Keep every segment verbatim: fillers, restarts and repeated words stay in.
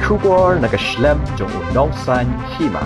Khubor na ka shlem jong u nongsan hima.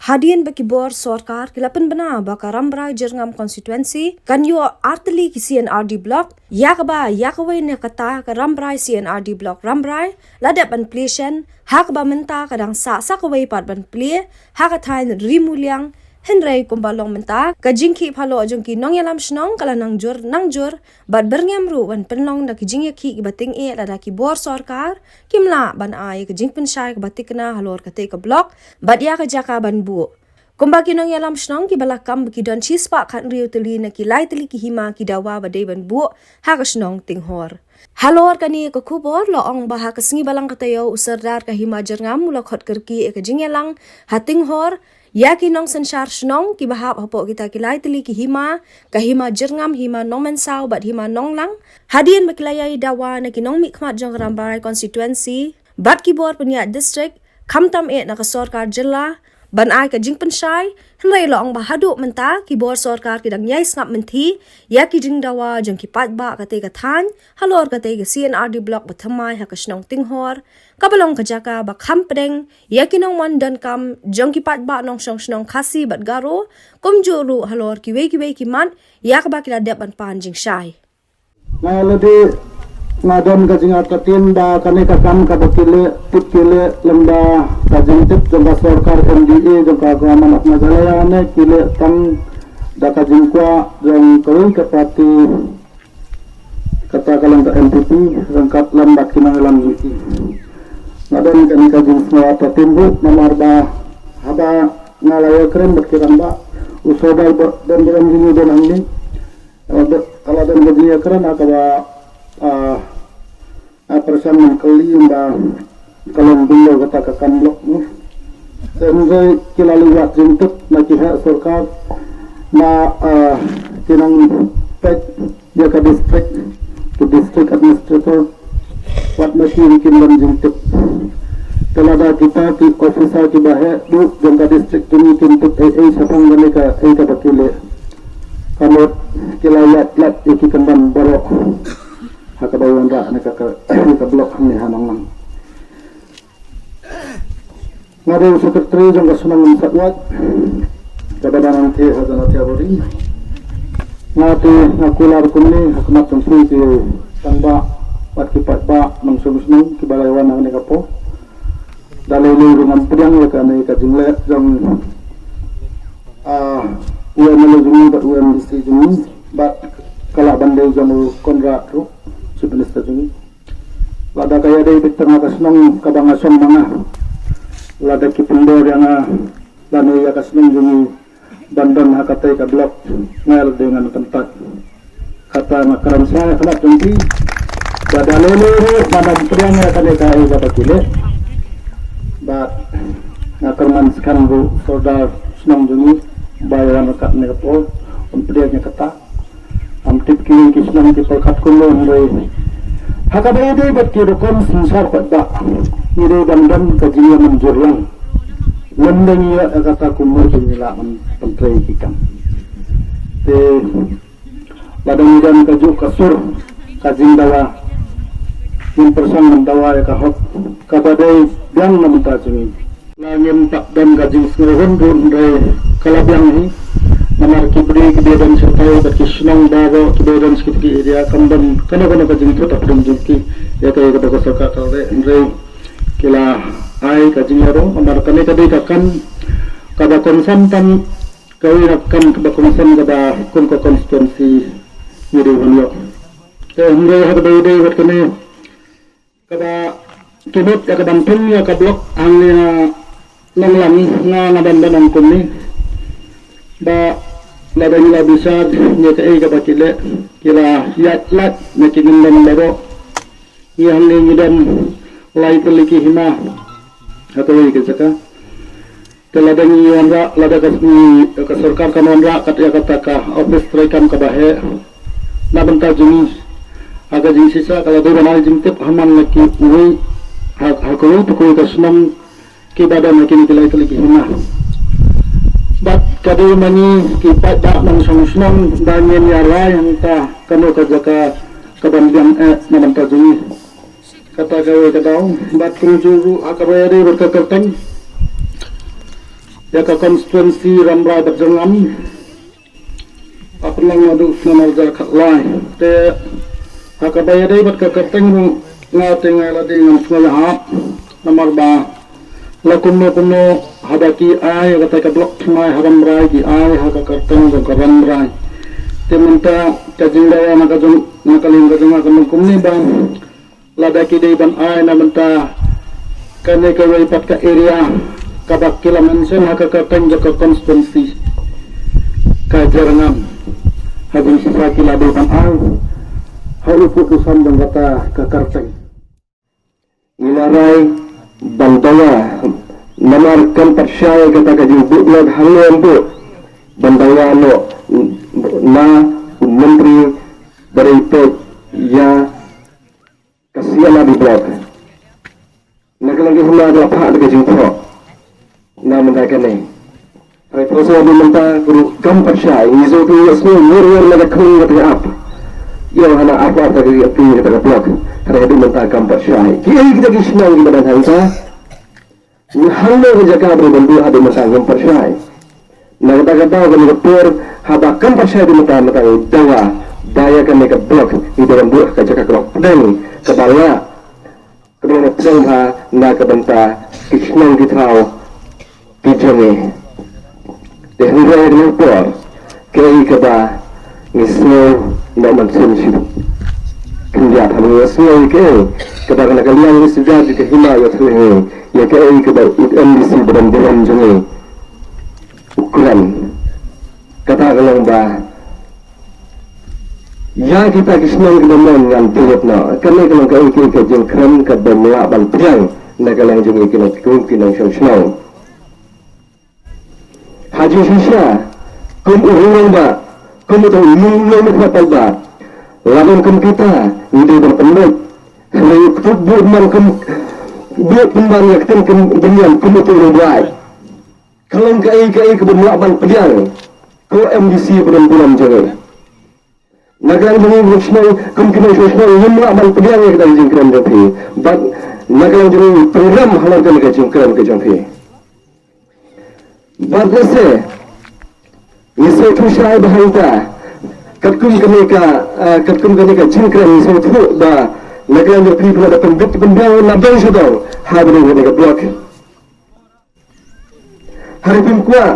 Hadien ba ki bor sorkar ki la pynbna ba ka Rambrai Jyrngam constituency kan ïoh artylli ki C and R D block, ïa kaba ïa kawei na kata ka Rambrai C and R D block Rambrai la dep ban plie shen, ha kaba mynta ka dang sah sa kawei pat ban plie ha ka thaiñ Rimuliang. Hynrei kumba long mynta, ka jingkhih phalok jong ki nongïalam shnong ka la nang jur nang jur, bad byrngem ruh ban pynlong da ki jingïakhih kiba tyngeh lada ki bor sorkar kim lah ban ai ka jingpynshai kaba thikna halor katei ka block bad ïa ka jaka ban buh. Kumba ki nongïalam shnong kiba la kam ba ki don shispah khathynriew tylli na ki lai tylli ki hima ki dawa ba dei ban buh ha ka shnong Tinghor. Halor kane ka khubor la ong ba ha ka sngi Balang ka taïew u Sordar ka hima Jyrngam u la khot kyrkieh ïa ka jingïalang ha Tinghor ïa ki nongsynshar shnong kiba hap hapoh kita ki lai tylli ki hima, ka hima Jyrngam, hima Nongmynsaw bad hima Nonglang. Hadien ba ki la ïai dawa na ki nongmihkhmat jong ka Rambrai constituency bad ki bor pynïaid district, khamtam eh na ka sorkar jylla ban ai ka jingpynshai, hynrei la ong ba haduh mynta ki bor sorkar ki dang ïai sngap mynthi ïa ki jingdawa jong ki paidbah katei ka thaiñ halor katei ka C and R D block ba thymmai ha ka shnong Tinghor, kaba long ka jaka ba kham pdeng ïa ki nongwan donkam jong ki paidbah nongshong shnong Khasi bad Garo, kumjuh ruh halor kiwei kiwei ki mat ïa kaba ki la dep ban pan jingshai. Nga la dei, nga don ka jingartatien ba kane ka kam kaba ki leh, tip ki leh, lem da ka jingtip jong ka sorkar M D A jong ka Government of Meghalaya ne ki leh tang da ka jingkwah jong kawei ka party, kata ka long ka N P P, ryngkat lem bad ki nongïalam jong ki. Nga don kane ka jingsngewtatien ruh namar ba haba nga la ïakren bad ki rangbah, u Sordar ba don ba don jingïadon hangne. Ka la don ka jingïakren ha kaba, ah, ah, pyrshang ngan kylli ba ka long bynta kata ka kam block, no. Hynrei ki la leit wad jingtip na ki heh sorkar, na, ah, ki nongpeit ïa ka district, ki district administrator, wat ma ki ruh kim don jingtip. Te lada kita ki officer kiba heh duh jong ka district jong ngi kim tip ei ei shaphang kane kaei kaba ki leh, ka mut ki la ïaid lait ïa ki kyndon baroh ha kaba wanrah ne ka, ka, ka block hangne ha Nonglang. Nga dei u secretary jong ka shnong Umsatwait, kaba dang nangthie ha Jaiñtia Bari. Nga te nga kular kumne ha khmat jong phi ki rangbah bad ki paidbah nongshong shnong kiba la wan hangne ka por. Da lei lei ruh ngam pdiang ïa kane ka jingleh jong, ah, u M L A jong ngi bad u M D C jong ngi bad ka lah ban dei jong u Conrad ruh, Chief Minister jong ngi. Lada ka ïadei beit tang ha ka shnong kaba nga shong ma nga, lada ki pynbor ïa nga lane ïa ka shnong jong ngi ban don ha katei ka block, nga ïa lade ngan kyntait. Kata nga kren sha khmat jong ki. Ba da lei lei ruh nga dang pdiang ïa kane kaei kaba ki leh. Bad nga kyrmen skhem ruh Sordar shnong jong ngi ba ïa wan ryngkat ne ka por un pdiang ïa kata. Ngam tip ki ki shnong ki pyrkhat kumno, hynrei ha kaba ïadei bad ki rukom synshar paidbah, ngi dei ban don ka jingïamynjur lang. Lymda ngi ïoh ïa kata kumno te ngi lah ban pyntrei ki kam. Te lada ngi don kajuh ka sur ka jingdawa, ngin pyrshang ban dawa ïa ka hok kaba dei biang na bynta jong ngi. La ngim pat don ka jingsngewhun ruh, hynrei ka la biang hi. Namar ki briew kiba don shatai bad ki shnong baroh kiba don sha kitei ki area, kam don kano kano ka jingthut hapdeng jong ki ïa kaei kaba ka sorkar ka leh, hynrei ki la ai ka jingïarung. Namar kane ka dei ka kam kaba kongsan tam, kawei na ka kam kaba kongsan kaba kum ka constituency ngi dei ban ïoh. Te hynrei ha kaba ïadei bad kane kaba ki mut ïa ka ban pyn ïa ka block hangne ha Nonglang, nga nga dang ban ong kumne. Ba lada ngi la bishar ïa kaei kaba ki leh, ki la ïaid lait na ki kyndon baroh. Ngi hangne ngi don lai tylli ki hima ha kawei ka jaka. Te lada ngi wanrah, lada ka, ka sorkar kan wanrah kat ïa kata ka office treikam kaba heh na bynta jong ngi, ha ka jingshisha ka la dei ban ai jingtip ha man la kiwei, ha, ha kawei pa kawei ka shnong kiba don ha kine ki lai tylli ki hima. Bad ka dei ma ngi ki paidbah nongshong shnong ba ngin ïa rai hangta kano ka jaka kaban biang eh na bynta jong ngi. Kata kawei ka daw, bad kumjuh ruh ha kaba ïadei bad ka kyrteng ïa ka constituency Rambrai bad Jyrngam. Ka pynlong naduh snem ar hajar khatlai. Te ha kaba ïadei bad ka kyrteng ruh, nga te nga la dei ngam sngew ïahap. Namar ba la kumno kumno haba ki ai ïa kata ka block thymmai ha Rambrai, ki ai ha ka kyrteng jong ka Rambrai. Te mynta ka jingdawa na ka jong, na ka liang ka jong nga ka long kumne ba lada ki dei ban ai na mynta kane kawei pat ka area kaba ki la mention ha ka kyrteng jong ka constituency ka Jyrngam, ha jingshisha ki la dei ban ai ha u pud u san jong kata ka kyrteng. Ngi la rai ban dawa namar kam pat shai kata ka jingbuh block hangne, em buh ban dawa noh na u myntri ba dei peit ïa ka C L R D block. Na ka liang ka hima ka la phah da ka jingthoh na mynta kane. Hynrei pynshai haduh mynta ka ruh kam pat shai. Ngi sngewthuh, ngi sngewthuh ïa ngi na ka khlieh ka tnga ap ïa hana ap ap ka ïa ka block. Hynrei haduh mynta kam pat shai. Kiei kita ki shnong kiba don hangta? Ngi hangne ka jaka ba ban buh haduh mynta ngim pat shai. Na kata ka daw kane ka por haba kam pat shai haduh mynta, mynta ngi dawa ba ïa kane ka block ngi dei ban buh ha ka jaka kaba pdeng kaba lah. Kaba ngi pdiang bha na ka bynta ki shnong ki thaw ki jong ngi. Te hynrei ha kane ka por kaei kaba ngi sngew noh mynsiem shi khyndiat, haba ngi sngew ïa kaei kaba na ka liang ngi suda jong ka hima ïathuh ïa ngi ïa kaei kaba u M D C ba don burom jong ngi u kren. Kata ka long ba ïa kita ki shnong kiba mon ngan pynlong noh. Kane ka long kaei kaei ka jingkren kaba ym lah ban pdiang na ka liang jong ngi ki nongthymmai ki nongshong shnong. Ha jingshisha kum u rangbah, kum uto u nongïalam u paidbah, la don kum kita ngi dei ban pynlong. Hynrei u ktuk buh man kum buh pynban ïa ka ktien kum bynïam kum uto u rangbah. Ka long kaei kaei kaba ym lah ban pdiang ko M D C ba don burom jong ngi. Na ka liang jong ngi ki nongshong shnong, kum ki nongshong shnong ngim lah ban pdiang ïa kata ka jingkren jong phi. Bad na ka liang jong ngi pynrem halor kane ka jingkren ka jong phi. Bad lehse ngi sngewthuh shai ba hangta katkum kane ka, ah, katkum kane ka jingkren ngi sngewthuh ba na ka liang jong phi phi la da pynbit pynbiang na bynta sha dong ha ba dei kane ka block. Hynrei phim kwah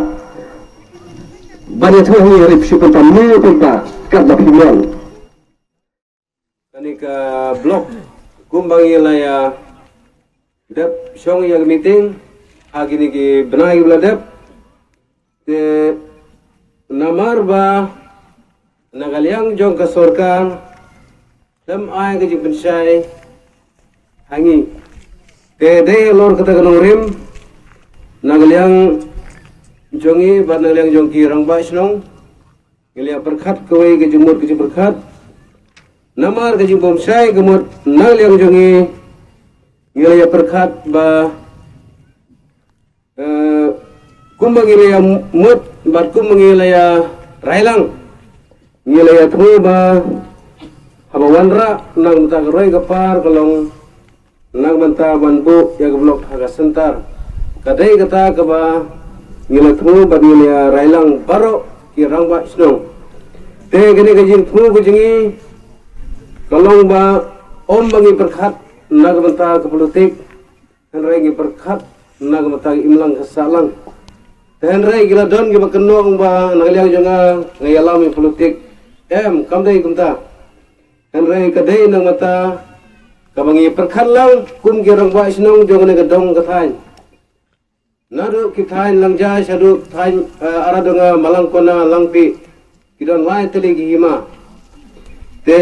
ban ïathuh ha ngi, hynrei phi shu pynpaw, pynpaw katba phi mon. Kane ka block kumba ngi la ïa dep shong ïa ka meeting ha kine ki bnai kiba la dep. Te namar ba na ka liang jong ka sorkar ym ai ka jingpynshai ha ngi. Te dei halor kata ka nongrim na ka liang jong ngi bad na ka liang jong ki rangbah shnong ngi la ïa pyrkhat kawei ka jingmut ka jingpyrkhat. Namar ka jingbymshai ka mut na ka liang jong ngi, ngi la ïa pyrkhat ba Eh, kumba ngi la ïa mut bad kumba ngi la ïa railang, ngi la ïa thmu ba haba wanrah na ka bynta ka roi ka par ka long na ka bynta ban buh ïa ka block ha ka center. Ka dei kata kaba ngi la thmu bad ngi la ïa railang baroh ki rangbah shnong. Te kane ka jingthmu ka jong ngi ka long ba ym ba ngi pyrkhat na ka bynta ka politik, hynrei ngi pyrkhat na ka bynta ka imlang ka sahlang. Te hynrei ki la don kiba kynnoh ba na ka liang jong nga nga ïalam ïa politik. Em, kam dei kumta. Hynrei ka dei na ka bynta kaba ngi pyrkhat lang kum ki rangbah shnong jong kane ka dong ka thaiñ. Naduh ki thaiñ Langjai shaduh thaiñ, eh, Aradonga, Malangkona, Langpih, ki don lai tylli ki hima. Te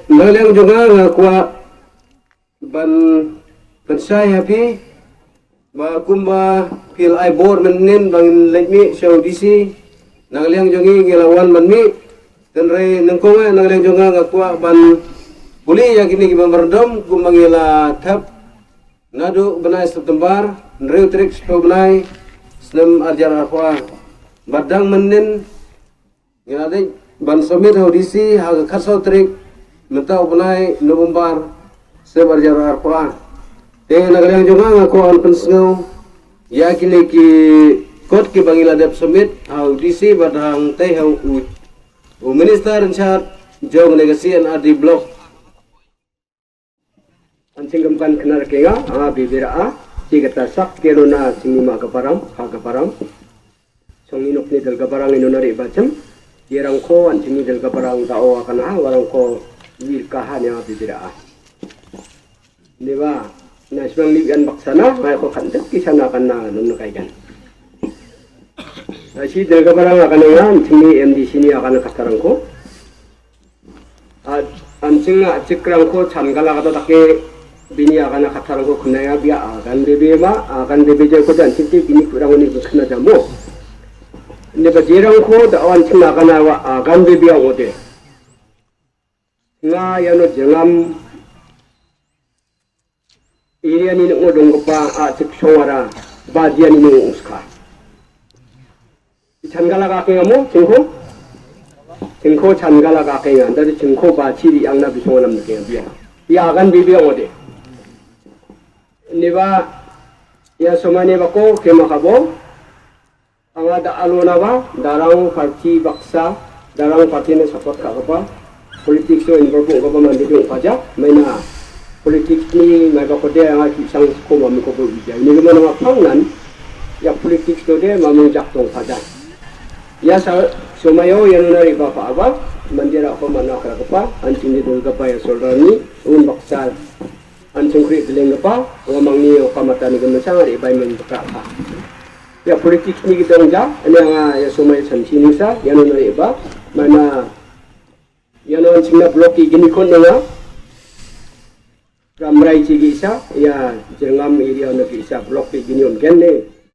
na ka liang jong nga nga kwah ban pynshai ha phi ba kumba phi la ai bor mynnin ba ngin leit mih sha u D C, na ka liang jong ngi ngi la wan ban mih. Hynrei nyngkong eh na ka liang jong nga nga kwah ban pule ïa kine ki memorandum kumba ngi la thep naduh bnai September, hynriew tarik shiphew bnai snem ar hajar arphew ar. Bad dang mynnin ngi la dei ban submit ha u D C ha ka khatsaw tarik mynta u bnai November September ar hajar arphew ar. Te na ka liang jong nga nga kwah ban pynsngew ïa kine ki kot kiba ngi la dep submit ha u D C bad hangtei ha u, u minister in charge jong kane ka C and R D block. An sing kam kan knar ke nga, ah, bibir ah, ci kata sak ke rona sing ni ma ka parang, ha ka parang. Song ni nok ni dal ka parang ino nari bacem, ye rang ko an sing ni dal ka parang ta o akan ah, warang ko wir ka ha ni ah bibir ah. Ni ba, na sing ni an bak sana, ngai ko kan dek ki sana kan na nun kai kan. Na si dal ka parang akan nga, an sing ni M D C ni akan ka tarang ko. A, an sing nga cik rang ko chan gala kata take bini akan kata rang ko kena ya bia akan bebe ma, akan bebe je ko jan siti bini kurang ni kena jamo. Ne ba je rang ko da an sing akan wa akan bebe ya ngode. Nga ya no jengam area ni ngodong kepa a cik shongara ba dia ni ngodong uska. Chan gala ka kenga mo, chingko? Chingko chan gala ka kenga, dari chingko ba chiri ang na bisong nam ke bia. Ya kan bibia ngode. Ni ba, ya somane ba ko, kema kabo. Anga da alona ba, darang parti baksa, darang parti ne support ka kapa. Politics to involve ko ba man didung paja, maina politics ni mai ba ko de anga ki sang ko ma mi ko bo bija. Ni ma na pang nan, ya politics to de ma mi jak tong paja. Ya sa, somayo ya nuna ri ba pa ba, mandira ko mana kra kapa, an sing ni dul kapa ya soldar ni, un baksa. An sing kri deleng kapa, wa mang ni o kamata ni kena sang ri bai men kra pa. Ya politics ni ki dong ja, ani anga ya somai san sini sa, ya nuna ri ba, mana Ïa non sing na block ki gini kon nga. Ramrai chi ki sa, ïa Jyrngam area na ki sa block ki gini on gen ne.